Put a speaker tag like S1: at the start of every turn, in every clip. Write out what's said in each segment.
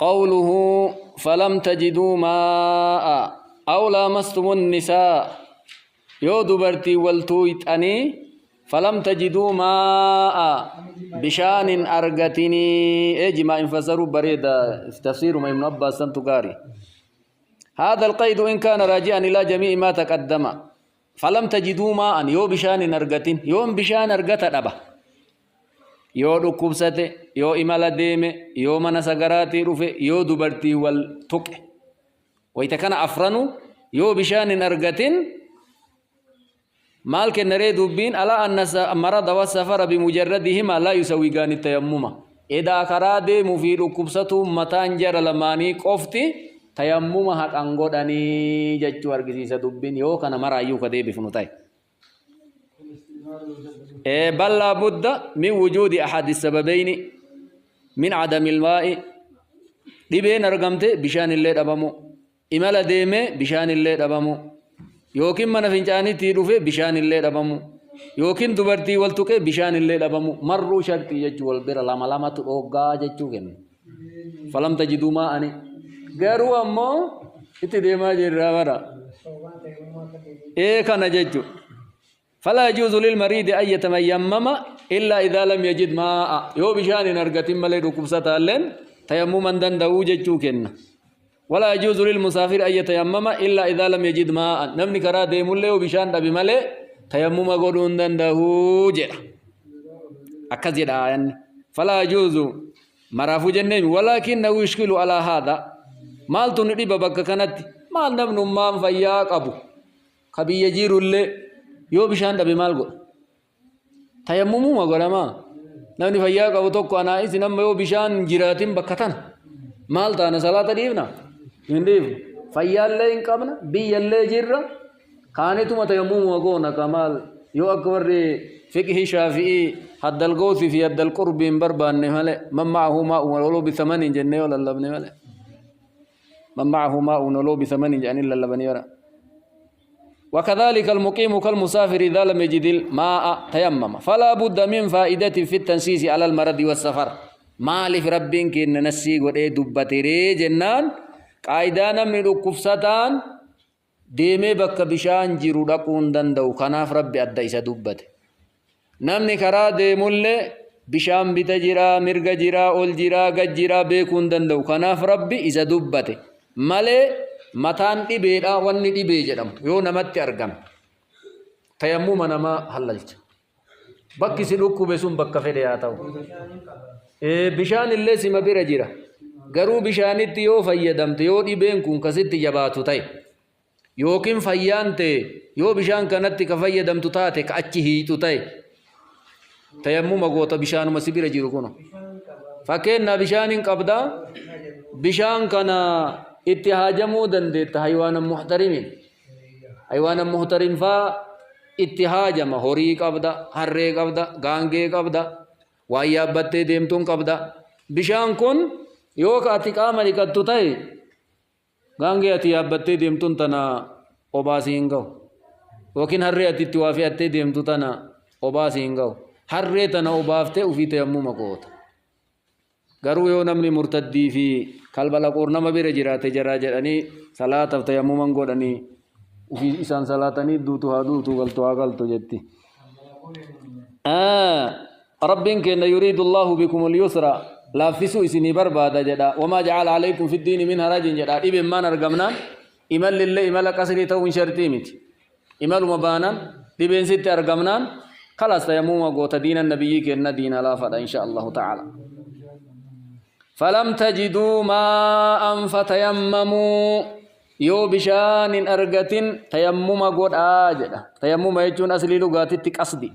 S1: قوله فلم تجدوا ماء أو لامستم النساء yoo dubartii wal tuuyxanii فلم تجدوا ماء bishaan hin argatinii. Ee, jimaa hin fassaruu bareeda. Tafsiiruma Ibnu Abbaas santu gaarii. هذا القيد إن كان راجعا إلى جميع ما تقدم. فلم تجدوا ماء yoo bishaan hin argatin. Yoom bishaan argata dhaba? Yoo dhukkubsate, yoo imala deeme, yoo mana sagaraatii dhufe, yoo dubartii wal tuqe. Wayita kana afranu yoo bishaan hin argatin maal kennaree dubbiin? على أن المرض والسفر بمجردهما لا يسوغان التيمم. Edaa karaa deemuu fi dhukkubsatuun mataan jara lamaanii qofti tayammuma haqan godhanii jechuu argisiisa dubbiin, yoo kana maraayyuu ka deebifnu ta'e. بل لا بد من وجود أحد السببين من عدم الماء, dhibeen argamte bishaan illee dhabamu, imala deeme bishaan illee dhabamu, yookiin mana fincaaniitti dhufe bishaan illee dhabamu, yookiin dubartii wal tuqe bishaan illee dhabamu. Marruu shartii jechuu, wal bira lama lamatu dhooggaa jechuu kenna. فلم تجدوا ماء garuu ammoo itti deemaa jirra bara ee kana jechuu. فلا يجوز للمريض أن يتيمم إلا إذا لم يجد ماء. Yoo bishaan hin argatin malee dhukkubsataalleen tayammuma hin danda'uu jechuu kenna. ولا يجوز للمسافر أن يتيمم إلا إذا لم يجد ماء. Namni karaa deemullee yoo bishaan dhabe malee tayammuma godhuu hin danda'uu jedha. Akkas jedha aayanni. فلا يجوز maraafuu jenneemi. ولكنه يشكل على هذا. Maaltu nu dhiba bakka kanatti? Maal, namnummaan fayyaa qabu ka biyya jirullee yoo bishaan dhabe maal godha? Tayammumuma godhamaa? Namni fayyaa qabu tokko, anaa isin amma yoo bishaan jiraatin bakka tana maal taana? Salaata dhiifna? Hin dhiifnu. Fayyaallee hin qabna, biyyallee jirra, kaanituma tayammumuma goona. Ka maal, yoo akka warri fiqhii Shaafi'ii حد الغوث في حد القرب hin barbaanne malee, من معه ماء ولو بثمن jennee yoo lallabne malee, من معه ماء ولو بثمن jedhanii lallabanii bara. وكذلك المقيم كالمسافر إذا لم يجد الماء تيمم. فلا بد من فائدة في التنصيص على المرض والسفر. Maaliif Rabbiin keenya nassii godhee dubbateree jennaan, qaayidaa namni dhukkubsataan deemee bakka bishaan jiru dhaquu hin danda'u. Kanaaf Rabbi adda isa dubbate. Namni karaa deemullee bishaan bita jiraa, mirga jiraa, ol jiraa, gad jiraa beekuu hin danda'u. Kanaaf Rabbi isa dubbate malee, mataan dhibeedha. Wanni dhibee jedhamu yoo namatti argame tayammuma namaa hallalcha. Bakki si dhukkube sun bakka fedhe haa ta'u. Bishaan illee sima bira jira. Garuu bishaanitti yoo fayyadamte, yoo dhibeen kun kasitti jabaatu ta'e, yookiin fayyaan ta'e, yoo bishaan kanatti ka fayyadamtu taate ka achi hiixu ta'e, tayammuma goota bishaanuma si bira jiru kuno. Fakkeenyaa bishaan hin qabdaa, bishaan kana itti haajamuu dandeetta. حيوان محترم, حيوان محترم faa itti haajama. Horii qabda, harree qabda, gaangee qabda, waan yaabbattee deemtuun qabda. Bishaan kun yoo ka ati qaama dhiqattu ta'e, gaangee ati yaabbattee deemtuun tana obaasii hin ga'u, yookiin harree ati itti waa fe'attee deemtu tana obaasii hin ga'u. Harree tana obaaftee ufii tayammuma goota. Garuu yoo namni murtaddii fi kalba laquur nama bira jiraate, jaraa jedhanii salaataaf tayammuman godhanii ufii isaan salaatanii duutu haa duutu, galtu haa galtu jetti. Rabbiin keenya يريد الله بكم اليسر, laaffisuu isinii barbaada jedha. وما جعل عليكم في الدين من حرج jedha. Dhibeen maan argamnaan imallillee imala qasrii ta'uun shartii miti. Imaluma baanaan dhibeen sitti argamnaan خلاص tayammuma goota. Diina nabiyyii kenna, diina laafaadha إن شاء الله تعالى. فلم تجدوا ماء فتيمموا, yoo bishaan hin argatin tayammuma godhaa jedha. Tayammuma jechuun aslii lugaatitti qasdi,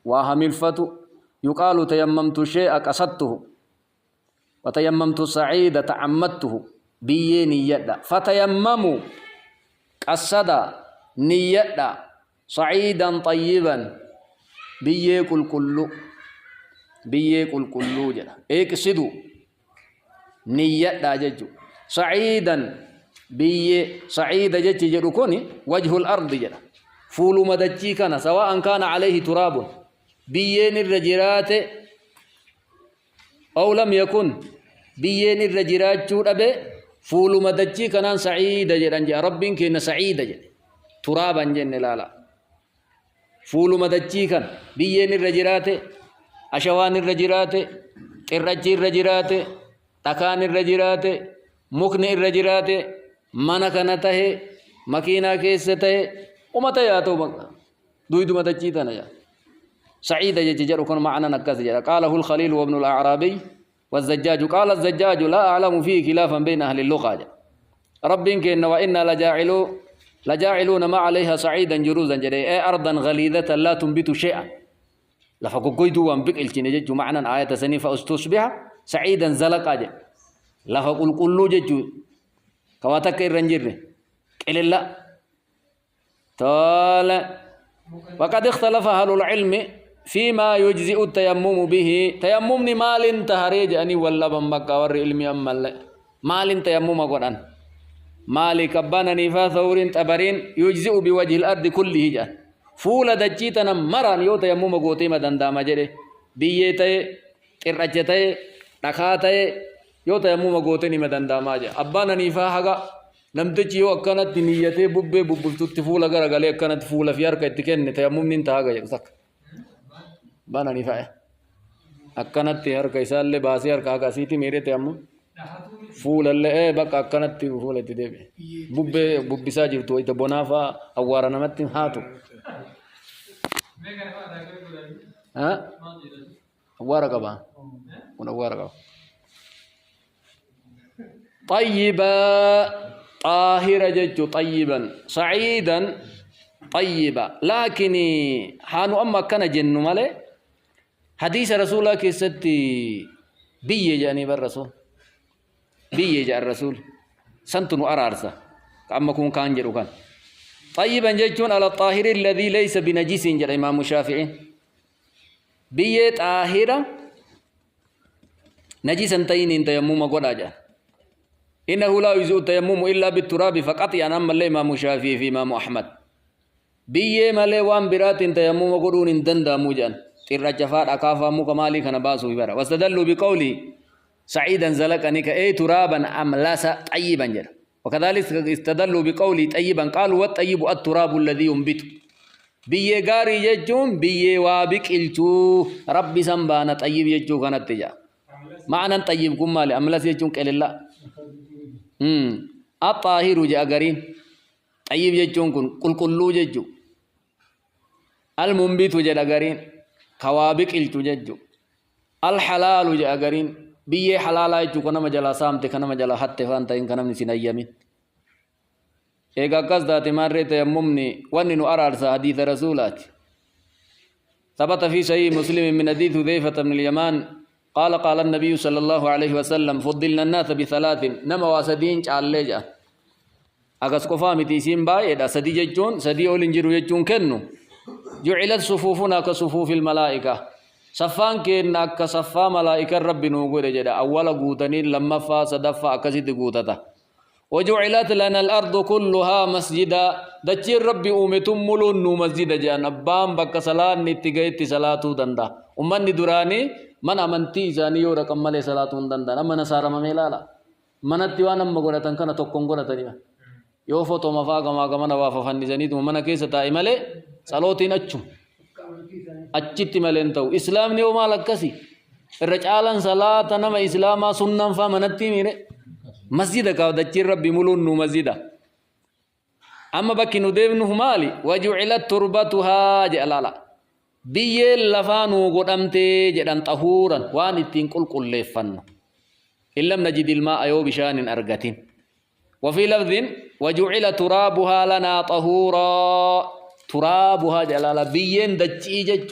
S1: waa hamilfatu. يقال تيممت الشيء قصدته وتيممت الصعيد تعمدته. Biyyee niyyadha. فتيمموا, qassada, niyyadha, صعيدا طيبا, biyyee qulqulluu, biyyee qulqulluu jedha. اقصدوا, niyyadha jechu. صعيدا, biyyee. صعيد jechi jedhu kun وجه الأرض jedha, fuuluma dachii kana. سواء كان عليه تراب, biyyeen irra jiraate, أو لم يكن. Biyyeen irra jiraachuu dhabe fuuluma dachii kanaan sa'iida jedhan jedha. Rabbiin keenya sa'iida jedhe. Turaaban jenne laala. Fuuluma dachii kana biyyeen irra jiraate, ashawaan irra jiraate, xirrachi irra jiraate, dhakaan irra jiraate, mukni irra jiraate, mana kana tahe, makiinaa keessa tahe, uma tahe haa ta'u duyduma dachii tana jedha. Sa'iida jechi jedhu kun ma'anan akkas jedha. Qaalahu al-Khaliil wa ibnu al-A'raabiy والزجاج. قال الزجاج لا أعلم فيه خلافا بين أهل اللغة. رب كن وإنا لجاعلون ما عليها صعيدا جروزا جري، أي أرضا غليظة لا تنبت شيئا. لفقويدو وان بك الكنجج معنى آية سنين فأستصبح سعيدا زلقا جي. لفقل كل جج كواتك الرنجر إلا لا طال. وقد اختلف أهل العلم فيما يجزئ التيمم به. تيممني مال تهريج أني ولا بمبكا ور علمي أما لا مال تيمم قرآن مالك أبانا نفا ثور تبرين يجزئ بوجه الأرض كله جاء فول دجيتنا مران يو تيمم قوتي مدن داما جري بيتي ترجتي رخاتي يو تيمم قوتي مدن داما جاء أبانا نفا حقا namtichi yoo akkanatti niyyatee bubbee bubbiftutti fuula garagalee akkanatti fuula fi harka itti kenne tayammumni hin ta'a jedhu takka. Bana ni fa'a. Akkanatti harka isaallee baasee harka haqa asiitti miiree tayammum. Fuulallee bakka akkanatti fuula itti deebi'e. Bubbee bubbisaa jirtu wayita bonaa fa'a awwaara namatti haatu. Awwaara qaba. Kun awwaara qaba. طيبا طاهرة جج طيبا سعيدا طيبا. لكن حانو أما كان جن مالي حديث رسول الله كيستي بي جاني بالرسول بي جاء الرسول سنتن أرارسا أما كون كان جرو كان طيبا ججون على الطاهر الذي ليس بنجس جل إمام الشافعي بي طاهرة نجسا تين تيمم قد إنه لا يجوز التيمم إلا بالتراب فقط. يعني أما الإمام الشافعي في إمام أحمد بي مالي وان برات تيمم قرون دندا موجان ترجفات أكافا مكمالي كان باسو ببرا. واستدلوا بقولي سعيدا زلقني أي ترابا أملس طيبا جرا. وكذلك استدلوا بقولي طيبا قالوا والطيب التراب الذي ينبت بي غاري يجون بي وابك التو ربي سنبانا طيب يجو كانت تجا معنى طيب كم مالي أملس يجون قال الله الطاهر جاء غرين طيب يجون كن قل كلو يجو المنبت جاء غرين كوابك التو يجو الحلال جاء غرين بي حلالا يجو كنا مجلا سامت كنا مجلا حتى فانت إن كنا من سنيامين إيغا قصد تمرت تيممني ونن أرارس حديث رسولات ثبت في صحيح مسلم من حديث حذيفة بن اليمان قال قال النبي صلى الله عليه وسلم فضلنا الناس بثلاث نما واسدين عليجا أغس قفامي تيسين باي إذا سدي جون سدي أولين جرو جون كنو جعلت صفوفنا كصفوف الملائكة صفان كنا كصفا ملائكة رب نوغور جدا أول قوتني لما فا صدفا أكسد قوتتا وجعلت لنا الأرض كلها مسجدا دچي ربي أمتم ملون مسجدا جان أبام بك صلاة نتيجة صلاة دندا أمني دراني من أمنتي إساني يورا كمالي صلاة دندا أما نصارى ما ميلالا من التوان أما قرأتن كان تقوم قرأتني yoo foto mafaa gamaa gamana waa fafannисaniituma mana keessa taa'e malee salootiin achuma achitti malee hin ta'u. Islaamni yoo maal akkasi irra caalan salaata nama islaamaa sunnaan faa manatti miire masjida kaawdachiin rabbi muluun nu masjida. Amma bakki nu deemnuuf maali? Wajucilat turbatuhaa jedha laala. Biyyeen lafaa nuu godhamtee jedhan xahuuran waan ittiin qulqulleeffannu. In lam najid ilmaa yoo bishaan hin argatin. وفي لفظ وجعل ترابها لنا طهورا ترابها جلالا بيين دچي جچ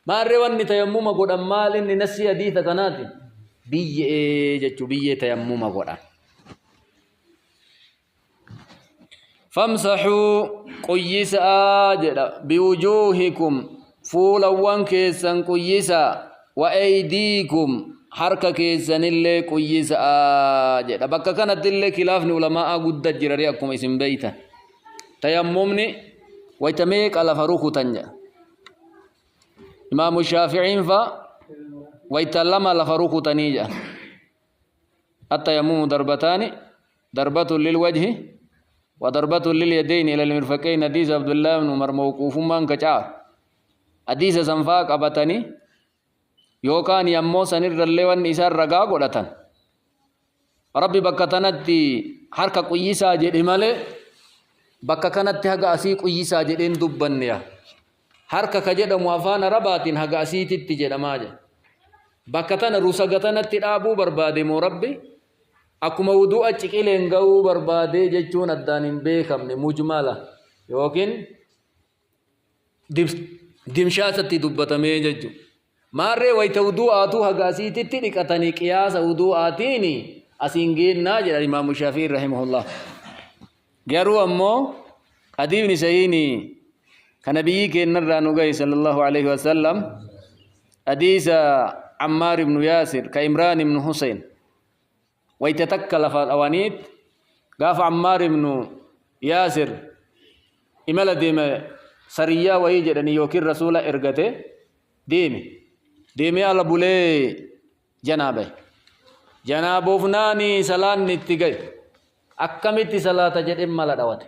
S1: ما روان تيمم غدان مال ان نسي حديث كنات بي جچ بي تيمم غدان فامسحوا قيسا جدا بوجوهكم فولوان كيسن قيسا وأيديكم harka keessanillee quyyisaa jedha. Bakka kanatti illee khilaafni ulamaa guddaa jirare akkuma isin beeytan. Tayammumni wayta meeqa lafa rukutan jedha. Imaamu Shaaficiin fa wayta lama lafa rukutanii jedha. Attayammumu darbataani darbatun lilwajhi wa darbatun lilyadayni ila almirfaqayn. Hadiisa Abdullah ibn Umar mawquufummaan ka caalu hadiisa sanfaa qabatanii yookaan ammoo sanirrallee wanni isaan ragaa godhatan, Rabbi bakka tanatti harka quyyisaa jedhe malee bakka kanatti haga asii quyyisaa jedheen dubbanne. Yaa harka ka jedhamu afaan Arabaatiin haga asiititti jedhamaa jedha. Bakka tana rusaga tanatti dhaabuu barbaade moo Rabbi akkuma wudu'a ciqileen ga'uu barbaadee jechuun addaan hin beekamne, mujmala yookiin dimshaasatti dubbatamee jechuudha. Maarree wayta wudu'aatuu haga asiititti dhiqatanii qiyaasa wudu'aatiin asiin geennaa jedha Imaamu Shaafi'ii rahimahullah. Garuu ammoo hadiifni sahiini ka nabiyyii keennarraa nu gahe sallallahu alaihi wasallam, hadiisa Ammaar ibnu Yaasir ka Imraan ibnu Huseyn, wayta takka lafa dhawaniit gaafa Ammaar ibnu Yaasir imala deeme, sariyyaa wayii jedhanii yookiin rasuula ergate deeme. Deemee ala bulee janaabaye. Janaaboofnaani salaanni itti gahe. Akkamitti salaata jedhee mala dhawate.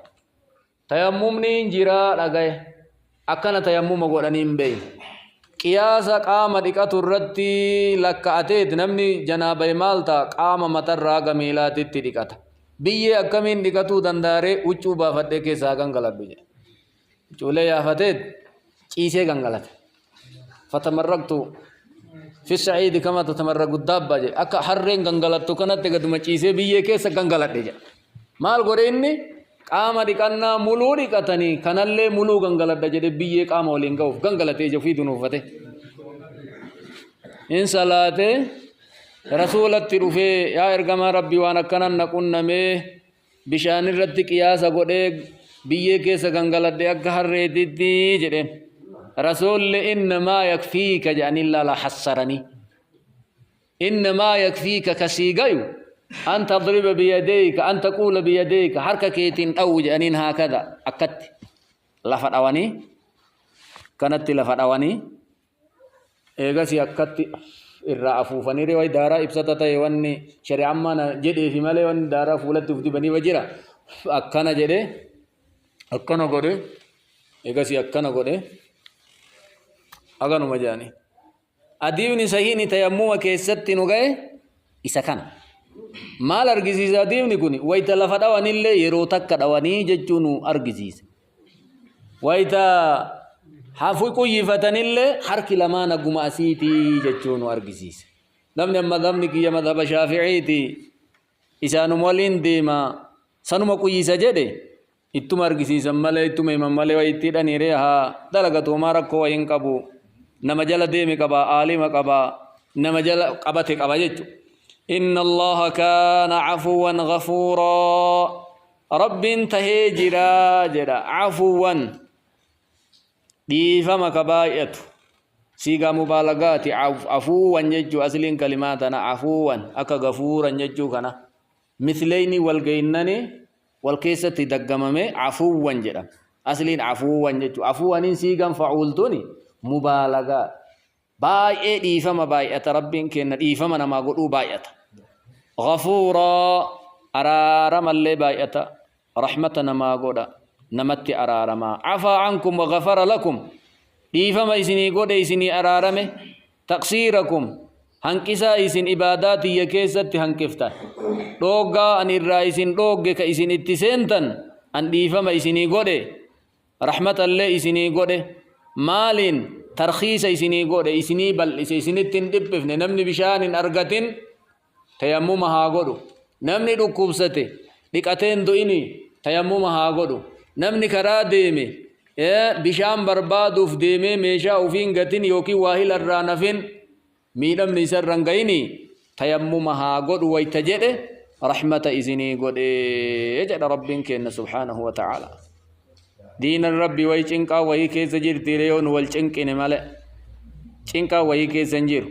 S1: Tayammumni hin jiraa dhagaye. Akkana tayammuma godhanii hin beeyne. Qiyaasa qaama dhiqatu irratti lakka'ateet namni janaabaye maal ta'a? Qaama matarraa haga miilaatitti dhiqata. Biyyee akkamiin dhiqatuu danda'aree? Huccuu baafadhee keessa haa gangaladhu jedhe. Huccuulee yaafateet ciisee gangalate. Fatamarraqtu fi sa'iidi kama tatamarraqu daabba jedhe. Akka harreen gangalattu kanatti gaduma ciisee biyyee keessa gangaladhe jedhe. Maal godhe inni? Qaama dhiqannaa muluu dhiqatanii kanallee muluu gangaladha jedhe, biyyee qaama waliin ga'uuf gangalatee ija ofii dunuuffate. In salaatee rasuulatti dhufee, yaa ergamaa Rabbii, waan akkanan na qunnamee, bishaan irratti qiyaasa godhee biyyee keessa gangaladhe akka harreetitti jedheen. Rasuulli innamaa yakfiika jedhanii lala hassaranii. Innamaa yakfiika ka sii gayu an tadriba biyadeyka, an taquula biyadeyka, harka keetiin dha'u jedhaniin. Haakada akkatti lafa dhawanii, kanatti lafa dhawanii, eegasi akkatti irraa afuufanii ree. Way daaraa ibsata ta'e wanni shari'ammaa na jedheefi malee wanni daaraa fuulatti uf dibanii jira. Akkana jedhe, akkana godhe, eegasi akkana godhe, aganuma jedhanii. Hadiifni sahiini tayammuma keessatti nu ga'e isa kana. Maal argisiisa hadiifni kun? Wayita lafa dhawanillee yeroo takka dhawanii jechuu nu argisiisa. Wayita hafu quyyifatanillee harki lamaan haguma asiitii jechuu nu argisiisa. Namni amma madhabni kiyya madhaba Shaafi'iiti, isaanuma waliin deema, sanuma quyyisa jedhe, ittuma argisiisan malee, ittuma himan malee wayi itti hidhaniiree haa dalagatu, homaa rakkoo wayi hin qabu. Nama jala deeme qaba, aalima qaba, nama jala qabate qaba jechuudha. Inna Allaha kaana afuwan ghafuuraa. Rabbiin tahee jira jedha, afuwan dhiifama ka baay'atu. Siigaa mubaalagaati afuwan jechuu, asliin kalimaa tana afuwan akka gafuuran jechuu kana. Mithleyni wal geennani wal keessatti daggamame afuwwan jedhama. Asliin afuwwan jechuudha. Afuwwaniin siigan fa'uultuni mubaalagaa. Baay'ee dhiifama baay'ata, Rabbiin kenna dhiifama namaa godhuu baay'ata. Ghafuuraa araaramallee baay'ata. Rahmata namaa godha. Namatti araaramaa. Afaa ankum wa ghafara lakum. Dhiifama isinii godhe, isinii araarame. Taqsiirakum hanqisaa isin ibaadaa tiyya keessatti hanqiftan, dhooggaa an irraa isin dhoogge ka isin itti seentan, an dhiifama isinii godhe, rahmatallee isinii godhe. Maaliin tarkiisa isinii godhe? Isinii bal'ise, isinitti hin dhiphifne. Namni bishaan hin argatin tayammuma haa godhu. Namni dhukkubsate dhiqatee hin du'ini tayammuma haa godhu. Namni karaa deeme bishaan barbaaduuf deemee meeshaa ofiin gatin yookiin waa hilarraa nafin miidhamni isarra hin ga'ini tayammuma haa godhu wayta jedhe, rahmata isinii godhe jedha Rabbiin keenya subhaanahu wa ta'ala. Diinan Rabbi wayi cinqaa wayii keessa jirtiire yoo nu wal cinqine malee cinqaa wayii keessa hin jiru.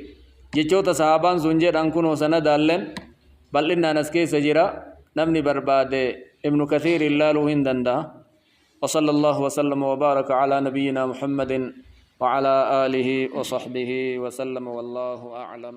S1: Jechoota sahaabaan sun jedhan kunoo sanadaalleen bal'innaan as keessa jira. Namni barbaade Ibnu Kathiir ilaaluu hin danda'a. وصلى الله وسلم وبارك على نبينا محمد وعلى آله وصحبه وسلم، والله أعلم.